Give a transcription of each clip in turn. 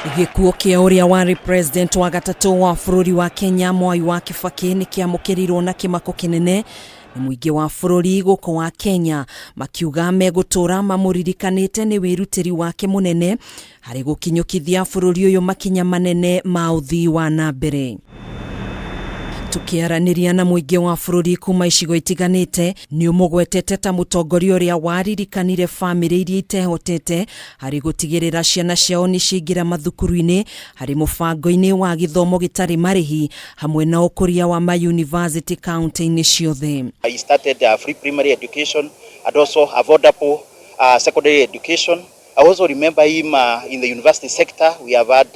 Gĩkuũ kĩa ũrĩa warĩ president wa gatatũ wa bũrũri wa Kenya Mwai wa Kibaki nĩ kĩamũkĩrirwo na kĩmako kĩnene nĩ mũingĩ wa bũrũri gũkũ wa Kenya, makiuga megũtũra mamũririkanĩte nĩ wĩrutĩri wake mũnene harĩ gũkinyũkithia bũrũri ũyũ makinya manene ma ũthii wa na mbere. Tukiaranĩria na mũingĩ wa bũrũri kuma icigo itiganĩte, nĩ ũmũgwetete ta mũtongoria ũrĩa waririkanire bamĩrĩ iria itehotete harĩ gũtigĩrĩra ciana ciao nĩ ciaingĩra mathukuru-inĩ harĩ mũbango-inĩ wa gĩthomo gĩtarĩ marĩhi hamwe na ũkũria wa mayunivasĩtĩ kaunti-inĩ ciothe. He started free primary education and also affordable secondary education. I also remember him in the university sector. We have had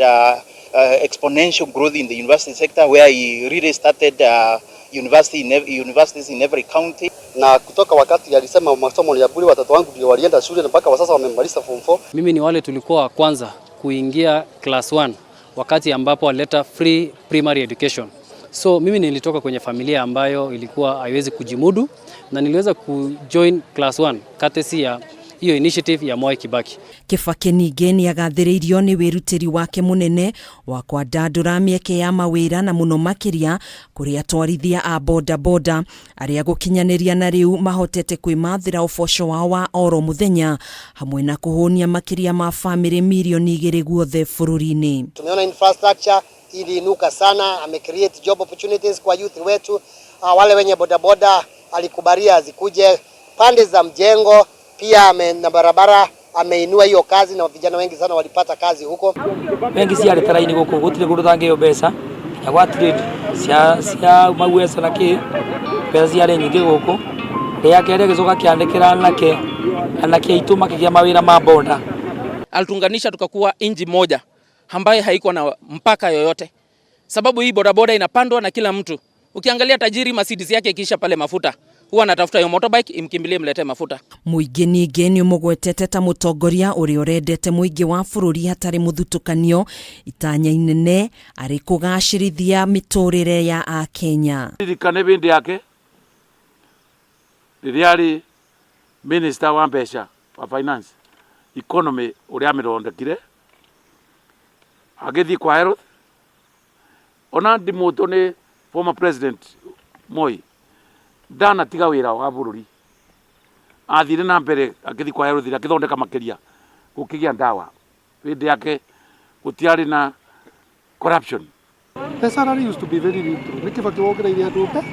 exponential growth in the university sector where he really started universities in every county. Na kutoka wakati alisema masomo ni ya bure, watoto wangu ndio walienda shule na mpaka sasa wamemaliza form 4. Mimi ni wale tulikuwa wa kwanza kuingia class 1 wakati ambapo walileta free primary education. So mimi nilitoka kwenye familia ambayo ilikuwa haiwezi kujimudu na niliweza kujoin class 1 courtesy ya hiyo initiative ya Mwai Kibaki. Kibaki ningĩ nĩ agathĩrĩirio nĩ wĩrutĩri wake mũnene wa kwandandũra mĩeke ya mawĩra na mũno makĩria kũrĩ atwarithia a bodaboda arĩa gũkinyanĩria na rĩu mahotete kwĩmathĩra ũboco wao wa oro mũthenya hamwe na kũhũnia makĩria ma bamĩrĩ mirioni 2 guothe bũrũri-inĩ. Tumeona infrastructure iliinuka sana, ame create job opportunities kwa youth wetu. Wale wenye bodaboda alikubalia zikuje pande za mjengo pia na barabara ameinua hiyo kazi na vijana wengi sana walipata kazi huko. Bengi ciarĩ raini gũkũ gũtirĩ kũndũ ũtangĩheo mbeca nginya gwa trade cia cia maueso na kĩ mbeca ciarĩ nyingĩ gũkũ. Rĩa kerĩ agĩcoka akĩandĩkĩra anake anake aitũ makĩgĩa mawĩra ma boda. Alituunganisha tukakuwa inji moja ambaye haiko na mpaka yoyote, sababu hii bodaboda inapandwa na kila mtu. Ukiangalia tajiri Mercedes yake ikiisha pale mafuta huwa anatafuta hiyo motorbike imkimbilie mletee mafuta. Mũingĩ ningĩ nĩ ũmũgwetete ta mũtongoria ũrĩa ũrendete mũingĩ wa bũrũri hatarĩ mũthutũkanio, itanya inene arĩ kũgacĩrithia mĩtũrĩre ya Akenya. Ririkane bindi yake rĩrĩa arĩ minister wa mbeca wa finance economy ũrĩa amĩthondekire agĩthiĩ kwa health ona ndimũtwo nĩ former president Moi ndanatiga wĩra wa bũrũri, athire na mbere agĩthiĩ kwa health akĩthondeka makĩria gũkĩgĩa ndawa. Hĩndĩ yake gũtiarĩ na corruption. The salary used to be very little. Nĩ Kibaki wongereire andũ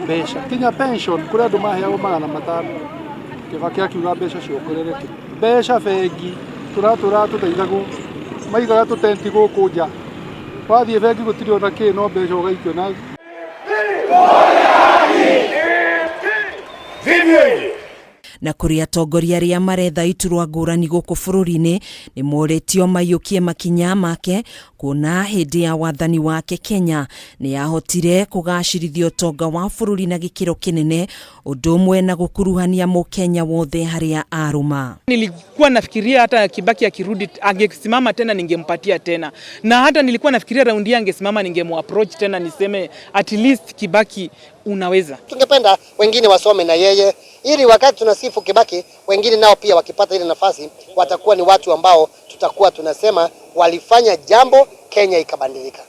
mbeca kinya pension kũrĩ andũ maheagwo 500. Kibaki akiuga mbeca ciongerereke, mbeca bengi tũratũra tũteithagwo maigaga tũtenti gũkũ nja, wathiĩ bengi gũtirĩ ona kĩ no mbeca ũgaikio na. Na kũrĩ atongoria arĩa maretha iturwa ngũrani gũkũ bũrũri-inĩ nĩ morĩtio maiyũkie makinya make kuona hĩndĩ ya wathani wake Kenya nĩ yahotire kũgacĩrithia ũtonga wa bũrũri na gĩkĩro kĩnene, ũndũ ũmwe na gũkuruhania mũkenya wothe harĩa arũma. Nilikuwa nafikiria hata Kibaki akirudi angesimama tena ningempatia tena, na hata nilikuwa nafikiria raundi angesimama ningemu-approach tena niseme at least Kibaki unaweza. Tungependa wengine wasome na yeye ili wakati tunasifu Kibaki wengine nao pia wakipata ile nafasi watakuwa ni watu ambao tutakuwa tunasema walifanya jambo, Kenya ikabadilika.